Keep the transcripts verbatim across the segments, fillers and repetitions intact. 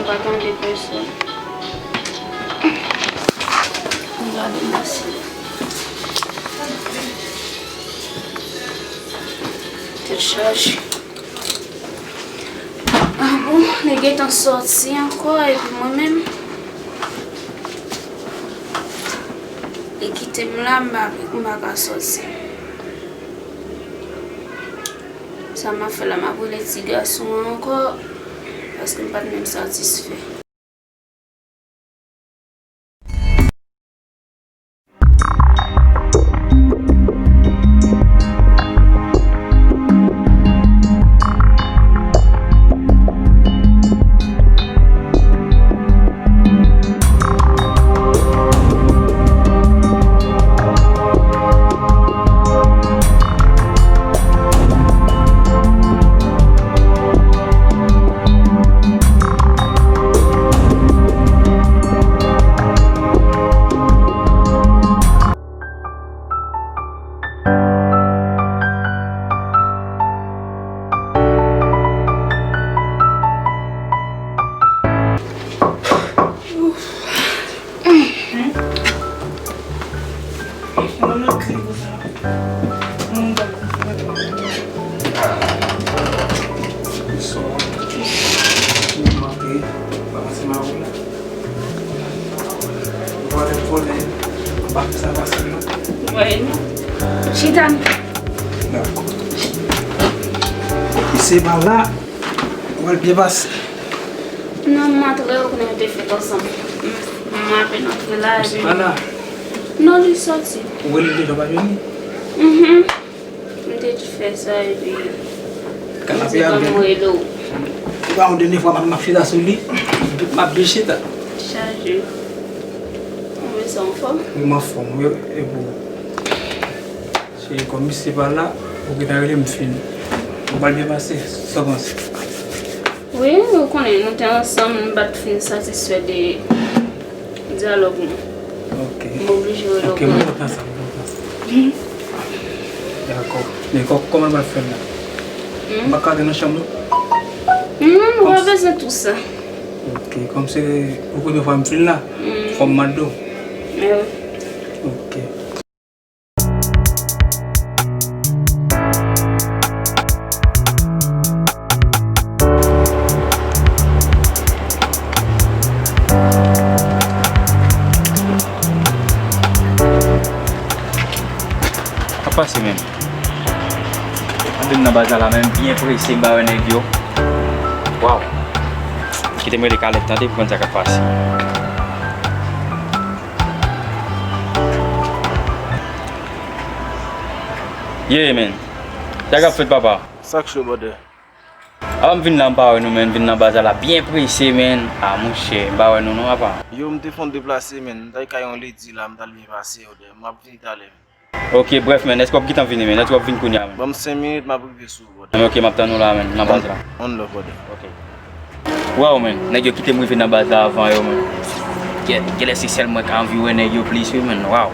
Pa tande pèsonn. Gade mèsi. Tèt chaje. Ah bon, li gentan sòti ankò, epi mwen menm, li kite m la, m pa, m pa ka sòti. Sa m ap fè la, m ap rele ti gason an ankò, paske m pa t menm satisfè. Chita. Misye pa la. Ou wè l byen pase. Non, m antre, ou konnen nou te fèt ansanm. M, m apèn antre la, epi. Misye pa la. Non, li sòti. Ou rele l deja, ou pa jwenn li? Mhm. M te fè sa, epi. Kanapé a bèl. Ou pa yon dènye fwa m ap, m ap chita sou li. M ap byen chita. Chaje. Ou wè sa anfòm? Wi, m anfòm, wi, e pou. Se kòm misye pa la, ou gentan rele m fin. Ou pral byen pase, sa w panse? Wi, ou konnen, nou te ansanm, nou pa t fin satisfè de dyalòg nou. Ok. M oblije rele w. Ok, m kontan sa, m kontan sa. Dakò. Men kò-, kòman n pral fè l la? Hmm? M pa ka antre nan chanm nou? Non, ou pa bezwen tou sa. Ok, kòm se pou premye fwa m fin la, fò m mande w. Wi. Ok. Sa pase menm? Antre m nan baz la la, men m byen prese, m pa wè nèg yo. Waw. Kite m rele Kalèt tande pou konn sa k ap pase. Yeah, man. Sa k ap fèt, papa? Sa k cho, brother? Apa m vin la, m pa wè nou, man. M vin nan baz la la byen prese, man. Ah, monchè, m pa wè nou non, apa. Yo, m te fon deplase, man. M t al kay yon lady la, m t al byen pase, brother. M ap vini talè, man. Ok, bref, man, èske w ap gentan vini, man? Èske w ap vin kounye a, man? Ban m senk minit, m ap rive sou ou, brother. Ok, m ap tann ou la, man, nan baz la. One love, brother. Ok. Waw, man, nèg yo kite m rive nan baz la avan yo, man. Gen, genlè se sèl mwen k anvi wè nèg yo plis, wi, man, waw.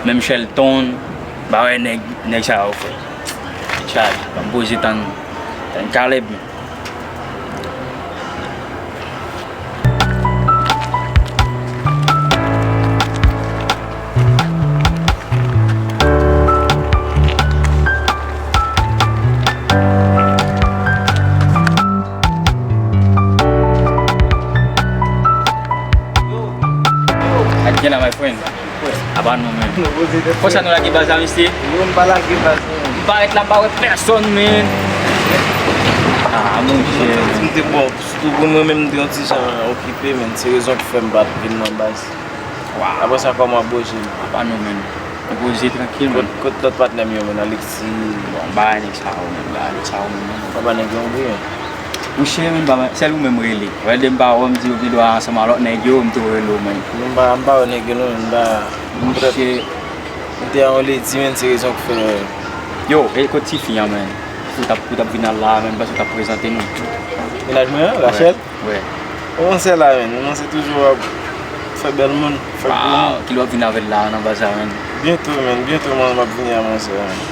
Menm Shelton, m pa wè nèg, nèg sa yo, frè. Tèt chaje, ban m poze tann, tann Caleb, man. Yo, yo, sa k gen la, my friend? Apa nou menm. Konsa nou lage baz la, mesye? Yo, m pa lage baz, non. M parèt la, m pa wè pèsonn, man. Ah, monchè. M te bon, sitou pou mwen menm, m te yon ti jan okipe, men se rezon ki fè m pa t vin nan baz. Waw. Apre sa, kòman w ap boje, man? Apa nou menm. M poze trankil, man. Kot, kot lòt patnè m yo, man, Alexis? Bon, m pa wè nèg sa yo, man. M pa wè nèg sa yo, man. Papa nèg yo anvi, man. Monchè, men, ba, sèl ou menm rele. Wè, lè m pa wè w, m di yo gen dwa ansanm ak lòt nèg yo, m tou rele w, man. M pa, m pa wè nèg yo, non, m pa. Monchè. M te a yon lady, man, se rezon k fè. Yo, e kot tifi an, man? Ou t ap, ou t ap vin al la, man, paske ou t ap prezante nou. Mennaj mwen an, Rachel? Wè. Ou kòmanse la, man. Ou kòmanse toujou ap fè bèl moun, fè gwo moun. Waw, kilè w ap vin avè l la, nan baz la, man? Byento, man. Byento, man, m ap vini a, monchè, man.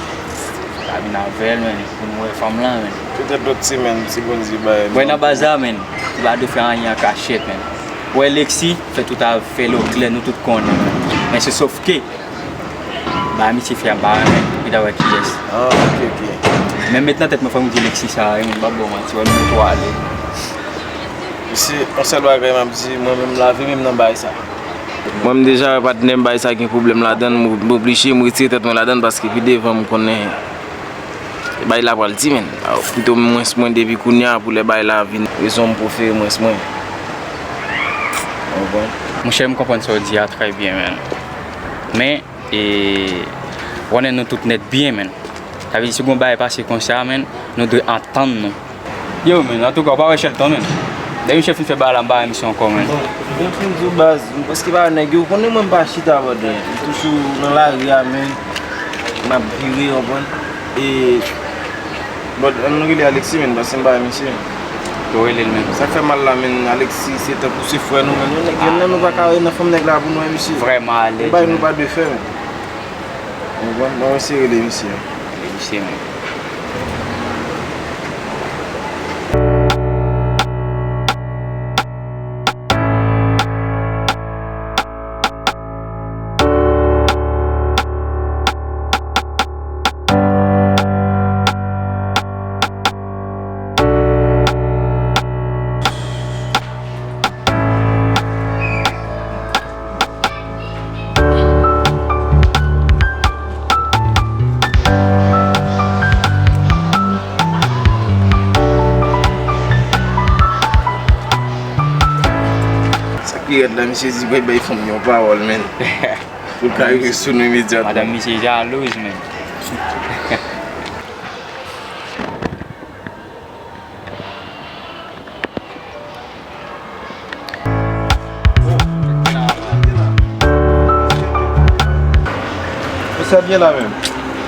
Ou ka vin avè l, man, pou nou wè fanm lan, man. Petèt lòt semèn, si Bondye bay. Wè, nan baz la, man. Li pa dwe fè anyen an kachèt, menn. Ou wè Lexi, fè tout afè l oklè, nou tout konnen. Men se sòf ke, ba misye fè a, m pa renmen, epi ta wè kiyès. Ah, ok, ok. Men met nan tèt mwen, fò m di Lexi sa, wi, menn, m p ap ba w manti, wè, nou tou ale. Mesye, yon sèl bagay m ap di, mwen menm, lavi m, m nan bagay sa. Mwen, m deja wè patnè m, bagay sa gen pwoblèm ladan l, m, m oblije, m retire tèt mwen ladan l, paske pi devan, m konnen bagay la pral di, menn. Pito mwens mwen depi kounye a pou lè bagay la vin rezon m prefere mwens mwen. Ou konprann? Monchè, m konprann sa w di a trè byen, menn. Men, e, ou konnen nou tout nèt byen, menn. Sa vle di, si gon bagay pase konsa, menn, nou dwe antann nou. Yo, menn, antouka, ou pa wè Shelton, menn. Depi misye fin fè bagay la, m pa wè misye ankò, menn. Bon, m fin di w, baz, m prèske pa wè nèg yo. Ou konnen mwen, m pa chita bòdè. M toujou nan lari a, menn. M ap vire, w konprann? E, bòdè, ann rele Alexis, menn, paske m pa wè misye. Yo rele l, menn. Sa k fè mal la, menn, Alexis, se tankou se frè nou, menn. Nou nèg, youn nan nou pa ka wè nan fanm nèg la pou nou wè misye. Vrèman alèz, menn. Se bagay nou pa dwe fè, menn. Ou konprann? Bon, eseye rele misye. Rele misye, menn. Sa k pi rèd la, misye di, bay, bay fanm yon pawòl, menn. Pou l ka rive sou nou imedyatman. Madanm misye jalouz, menn. Ou sa byen la menm?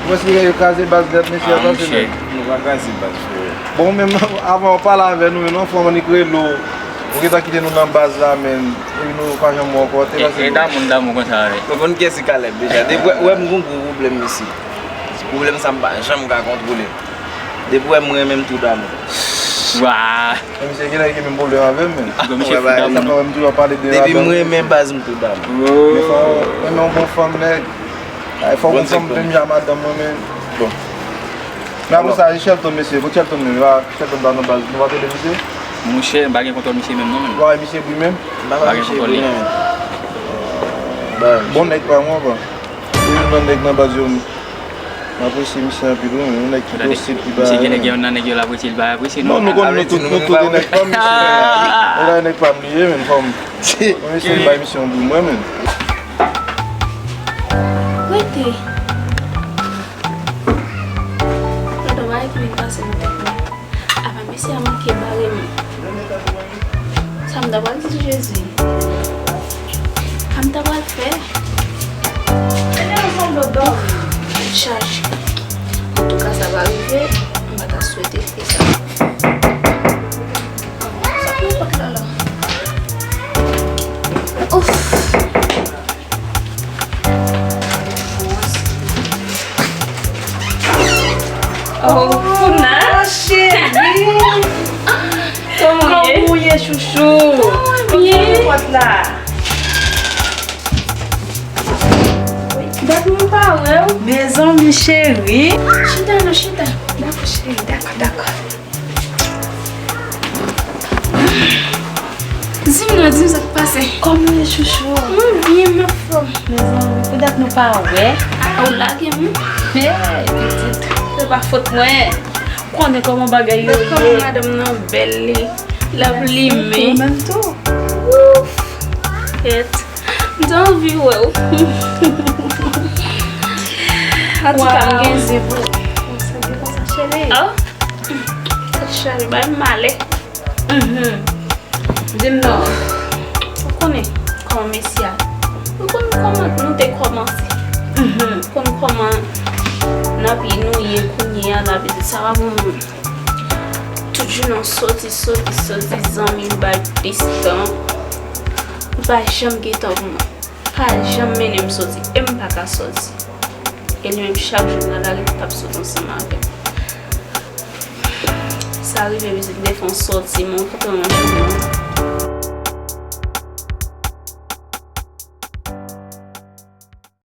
Ou wè si yo kraze baz nèt, mesye, a pase menm. Nou pa kraze baz, frè. Bon, ou menm, avan w pale avè nou, menm, anfòm annik rele w. Ou gentan kite nou nan baz la, menm. Epi nou pa janm wè w ankò. Te pase menm. E damou, damou konsa, wi. Ou konn kiyès ki Caleb deja. Depi w wè m gon gwo pwoblèm, mesye. Pwoblèm sa m pa janm ka kontwole. Depi w wè m renmen m tou damou. Wa! Men misye gen nèg ki menm pwoblèm avè m, men. Bon, misye fou damou, non? Depi m renmen baz m tou damou. Men fò w renmen yon bon fanm, nèg. Ay, fò w gon fanm menm jan madanm mwen, men. Bon. Men apre sa, e Shelton, mesye. Kot Shelton menm? Shelton pa nan baz. Nou pa tande misye? Monchè, m pa gen kontwòl misye menm, non, menm. Wa, misye bri menm? M pa gen kontwòl li. Bon nèg pa mwen, bon. Se youn nan nèg nan baz yo, m apresye misye anpil, wi, yon nèg ki dosil, ki ba. Misye gen nèg, gen nan nèg yo l apresye, li pa apresye, non? Non, nou konn nou tout, nou tout nèg fanm, misye. Mwen la nèg pa m li ye, menm fanm. Mwen, misye bay misye yon bri mwen, menm. Rete. Gade yon bagay ki vin pase nan tèt mwen. Apa mesye a manke bare m. Sa m ta pral di Jezi? Sa m ta pral fè? Tèt chaje. Antouka, sa pa rive. M pa ta swete ke sa. Sa pran pòt la la. Ouf! Oh, Founa, cheri! Kòman w ye? Kòman w ye, chouchou? Kòman w ye? Kòman w ye? Dat mwen pa wè w. Mezanmi, cheri. Chita non, chita. Dakò, cheri, dakò, dakò. Di m non, di m sa k pase. Kòman w ye, chouchou? Mwen byen, m anfòm. Mezanmi, pou dat nou pa wè. A, ou lage m, wi. Hey, pitit, se pa fòt mwen. Ou konnen kòman bagay yo ye. Kòman madanm nan bèl, li, l ap limen. Ou menm tou. Ouf, kèt. M te anvi wè w. Antouka, m gen zen pou ou. Sa byen konsa, cheri. Ah. Tèt chaje, bay m malè. Mhm. Di m non. Ou konnen kòman mesye a. Ou konn kòman nou te kòmanse. Mhm. Ou konn kòman n ap ye, nou ye kounye a la, vle di sa pa bon moun. Tout jounen w soti, soti, soti, zanmi m bay plis tan. Ou pa janm gen tan pou mwen. Pa janm mennen m soti, e m pa ka soti. E li menm chak jou l nan lari, l t ap sot ansanm avè m. Sa rive vizit m te fè yon sòti, mwen kanpe yon jan mwen.